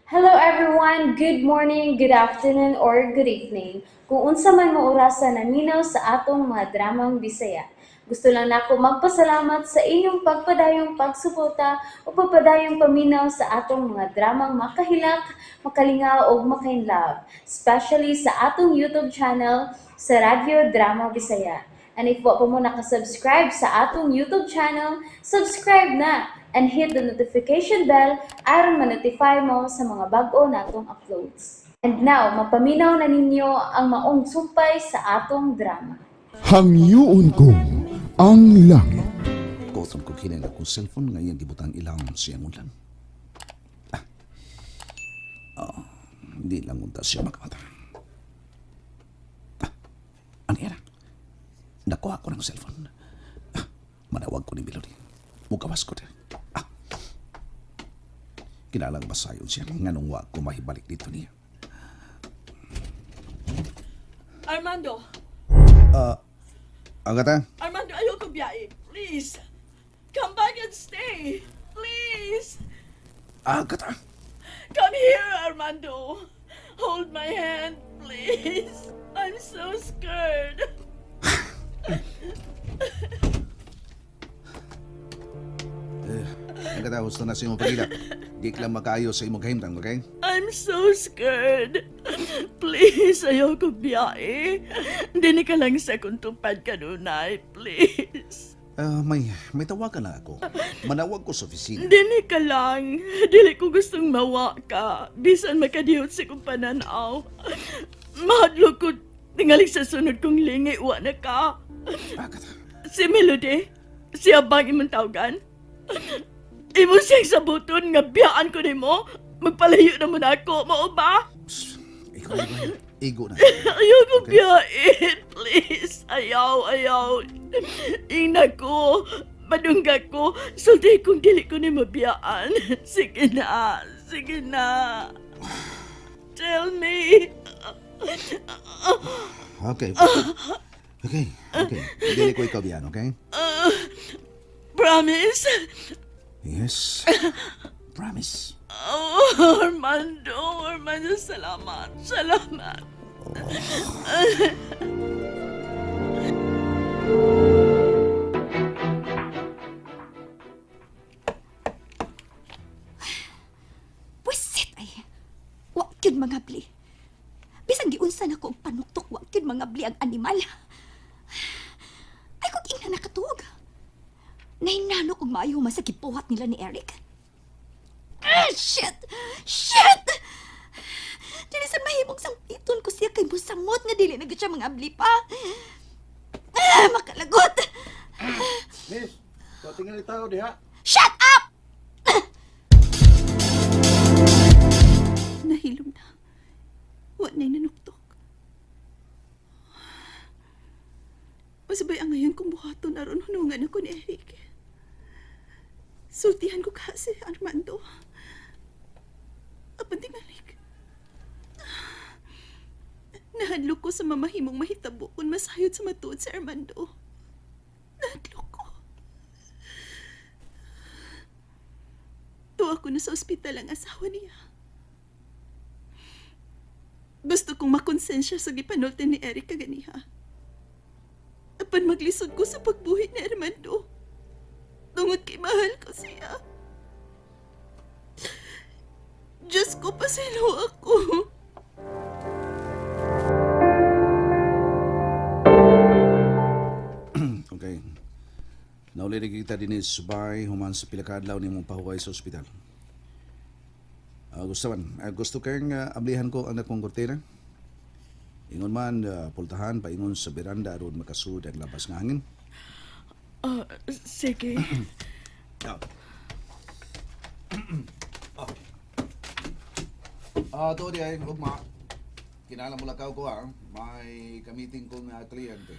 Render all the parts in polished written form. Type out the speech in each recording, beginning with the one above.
Hello everyone! Good morning, good afternoon, or good evening. Kung unsa man mo orasa naminaw sa atong mga dramang Bisaya. Gusto lang nako magpasalamat sa inyong pagpadayong pagsuporta o pagpadayong paminaw sa atong mga dramang makahilak, makalingaw ug makainlove, especially sa atong YouTube channel sa Radyo Drama Bisaya. And if wa pa mo nakasubscribe sa atong YouTube channel, subscribe na and hit the notification bell aron ma-notify mo sa mga bag-o natong uploads. And now, mapaminaw na ninyo ang maong sumpay sa atong drama. Hangyoon ko ang langit. Koton ko kinang akong cellphone nga iyang gibutang ilawom siyang ulan. Ah. Oh, hindi lang unta siya makamata. Ah, ano yan? Nakuha ko ng cellphone. Ah, manawag ko ni Melody. Mukawas ko din. Ah. Kinalang basayon siya nganong wa ko mahibalik dito niya. Armando! Agata, Armando, ayoko biyahe. Please! Come back and stay! Please! Agata. Come here, Armando! Hold my hand, please! I'm so scared! Agata, gusto na sa imong pagila. Di ka lang makaayo sa imong kahimtang, okay? I'm so scared. Please, ayoko biyahe. Hindi ka lang sa kung tupad kanunay, please. Ah, may tawagan lang ako. Manawag ko sa opisina. Dili ka lang. Dili ko gustong mawa ka. Bisan makadihot sa kong pananaw. Mahadlok ko tingali sa sunod kong lingi, wa na ka. Agata. Si Melody, siya bang imong tawagan? Imo siyang sabuton nga biyaan ko nimo. Magpalayo na mo na ako, mao ba? Ikaw, igo na. Igo na. Ayaw ko biyain, please. Ayaw, ayaw. Ina ko, madungga ko, sulti kung dili ko ni mabiyaan. Sige na, sige na. Tell me. Okay. Okay. Dili ko ikaw biyan, okay? Promise? Yes. Promise. Oh, Armando, Armando, salamat, salamat. Pwisit ay. Wa gyud mangabli. Bisan giunsa na ko og panuktok, wa gyud mangabli ang animal. Ay kung ina nakatuog. Nahinano kog maayo man sa gibuhat nila ni Eric. Ah, shit! Shit! Dili sa mahimong sampiton ko siya kay musamot nga dili na gyud siya mangabli pa. Ah, makalagot! Miss, so tingnan tao diha. Shut up! Nahilom na. Wa na'y nanuktok. Masabay ang ngayon kong buhaton aron hunungan ako ni Eric. Sultihan ko ka si Armando. Apan tinalik. Nahadlok ko sa mamahimong mahitabo kung masayod sa matuod si Armando. Nahadlok ko. Tuwa ko na sa ospital ang asawa niya. Gusto kong makonsensya sa gipanulti ni Eric kaganiha. Apan maglisod ko sa pagbuhi ni Armando. Tungod kay mahal ko siya. Diyos ko, pasilo ako. Okay. Nauli na kita din subay human sa pila ka adlaw nimong pahuway sa ospital. Ah, gusto man, gusto kang ablihan ko ang akong kortina. Ingon man, pultahan paingon sa veranda aron makasud ang labas nga hangin. Ah, sige. Ah. Ah, to di ay ugma. Kinala mo lakaw ko ah. May kamiting kong kliyente.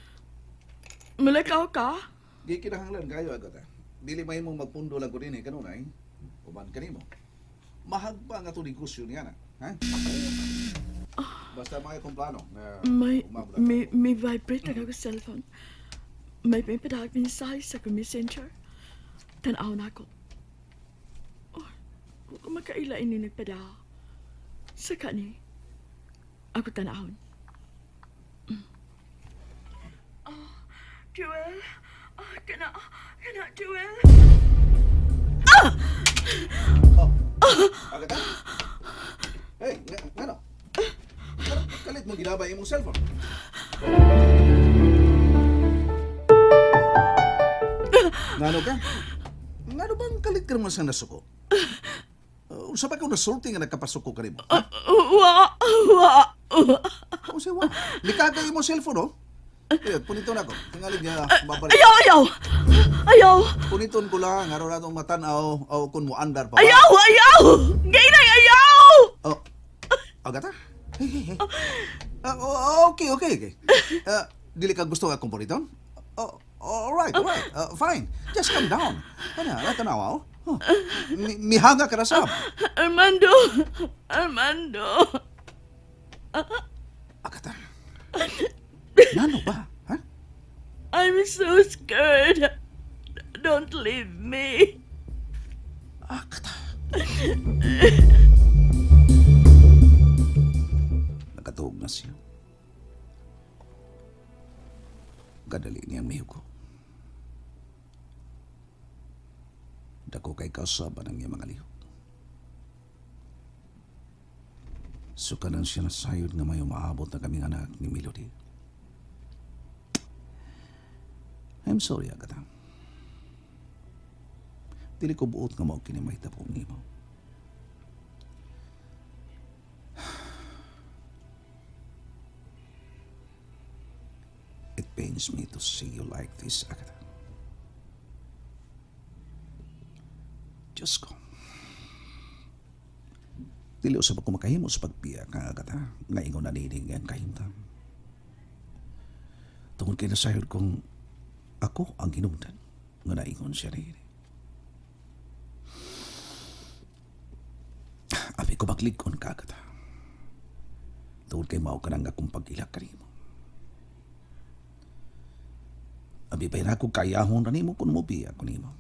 Mulakaw ka? Di kinahanglan kayo agad ah. Dili may mong magpundo lang ko din eh kanunay. Uban kanimo. Mahagpa nga to negosyo niya na. Ha? Basta mga kong plano na May, umabot may, may vibrate ang akong cellphone. May padahag mensahe sa akong messenger. Tanaw na ako. Oh, kung ko makaila ini nagpadaha. Sa kani, ako tanahon. Oh, Jewel. Ah, kana, kana, Jewel. Agata? Hey, nga, ngano? Ngano, kalit mo ginabay imong cellphone. Ngano ka? Ngano bang kalit ka naman sa nasuko? Unsa ba ka nasulti nga nagkapasuko ka nimo? Ha? Wa, wa, wa. Unsa wa? Likagay imong cellphone, oh. Eh, punito na ko. Tingali niya babalik. Ayaw, ayaw! Ayaw! Puniton ko lang aron atong matan-aw o kun mo andar pa ba. Ayaw! Ayaw! Gainay, ayaw! Oh. Agata? Hey, hey, hey. Ah, oh, okay, okay, okay. Ah, dili ka gusto nga akong puniton? Oh, all right, all right. Ah, fine. Just calm down. Ano, ano tanawa, oh? Huh. Mihanga ka na sab. Armando! Armando! Agata. Nano ba? Ha? I'm so scared. Don't leave me. Agata. Nakatuog na siya. Kadali niyang mihuko. Dako kay kausaban ang iyang mga lihok. Sukanan siya na sayod nga may umaabot na kaming anak ni Melody. I'm sorry, Agatha. Dili ko buot nga mao kini mahitabo nimo. It pains me to see you like this, Agatha. Diyos ko. Dili usab ako makahimo sa pagbiya ka, Agatha. Nga ingon na nining ang kahimtang. Tungod kay nasayod kong ako ang hinungdan nga naingon siya niini. Abi ko baklig-on ka, Agatha. Tungod kay mao ka nang akong pag-ilak kanimo. Abi pa na ako kayahon na nimo kung mobiya ko nimo.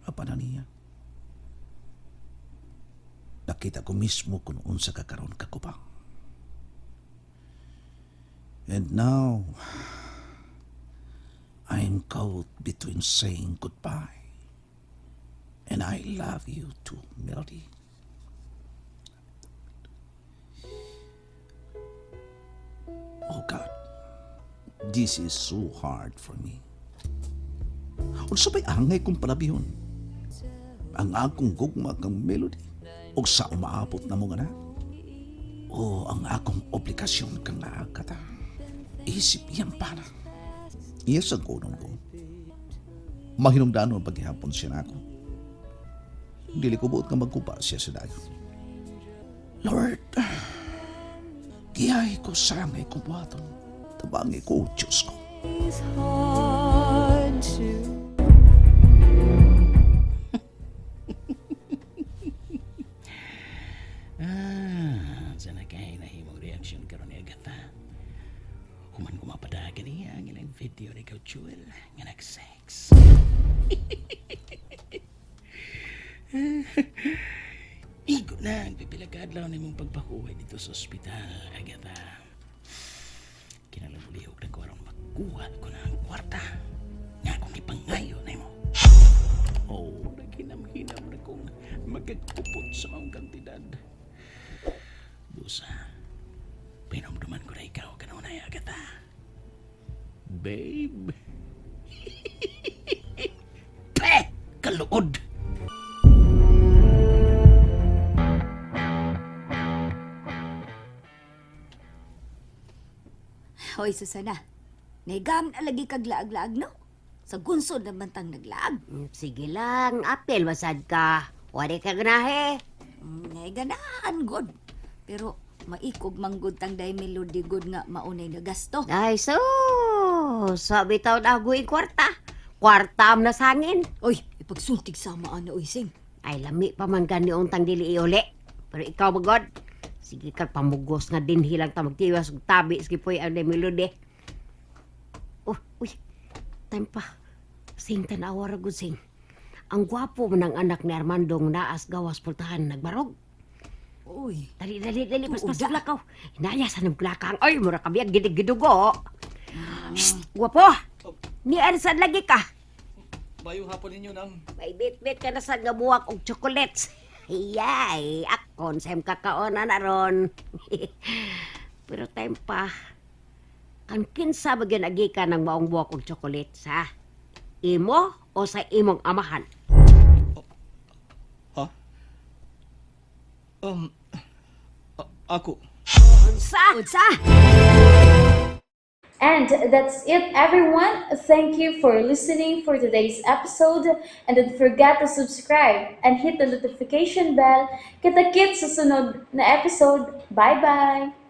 Apa na niya? Nakita ko mismo kung unsa ka karon kakubang. And now, I'm caught between saying goodbye and I love you too, Melody. Oh God, this is so hard for me. Unsa ba'y angay kong palabihon? Ang akong gugma kang Melody o sa umaabot na mong anak? O ang akong obligasyon kang Agatha? Isip iyang pana. Yes, ang kunon ko. Mahinumdano ang paghihapon siya na ako. Dili ko buot nga magkupa siya sa dayon. Lord, giyay ko sa angay kong buhaton. Tabangi ko, Diyos ko. Ah, sana kay nahimong reaksyon karon ni Agatha. Human ko mapadagan niya ang ilang video ni ikaw, Jewel, nga nag-sex. Igo na ang pipila ka adlaw nimong pagpahuway dito sa ospital, Agatha. Kinalabulihog na ko aron makuha ko na ang kwarta. Nga akong ipangayo na mo. Oh, naghinam-hinam na kong magkagpupot sa maong kantidad. Busa, pinumduman ko na ikaw kanunay, Agatha. Babe. Pe! Kaluod! Hoy, Susana. Naigam na lagi kag laag-laag, no? Sa gunsod naman tang naglaag. Sige lang, apel masad ka. Wala ka ganahe. Naiganahan, god. Pero maikog manggod tang day melody good nga maunay na gasto. Ay, so, sabi taon agoy kwarta. Kwarta am na sangin. Oy, ipagsultig sama ana oy sing. Ay, lami pa man gani untang dili iuli. Pero ikaw magod, sige ka pamugos nga din hilang ta magtiwas ug tabi sige poy ang melody. Oh, uy, time pa. Sing tanawa ra gud sing. Ang gwapo man ang anak ni Armando nga naas gawas pultahan nagbarog. Uy. Dali, dali, dali. Mas Tuod mas lakaw. Hinaya sa nang lakang. Ay, mura kami ang gidig-gidugo. Shh, guwapo. Ni Arsan lagi ka. Bayong hapon ninyo nang. May bit-bit ka na sa gabuwak og chocolates. Hiyay, akon sa imong kakaonan na ron. Pero time pa, kan kinsa ba gyud agi ka ng maong buwak og chocolates, ha? Imo o sa imong amahan? Ha? Ako. Unsa? Unsa? And that's it, everyone. Thank you for listening for today's episode. And don't forget to subscribe and hit the notification bell. Kita-kits sa sunod na episode. Bye-bye!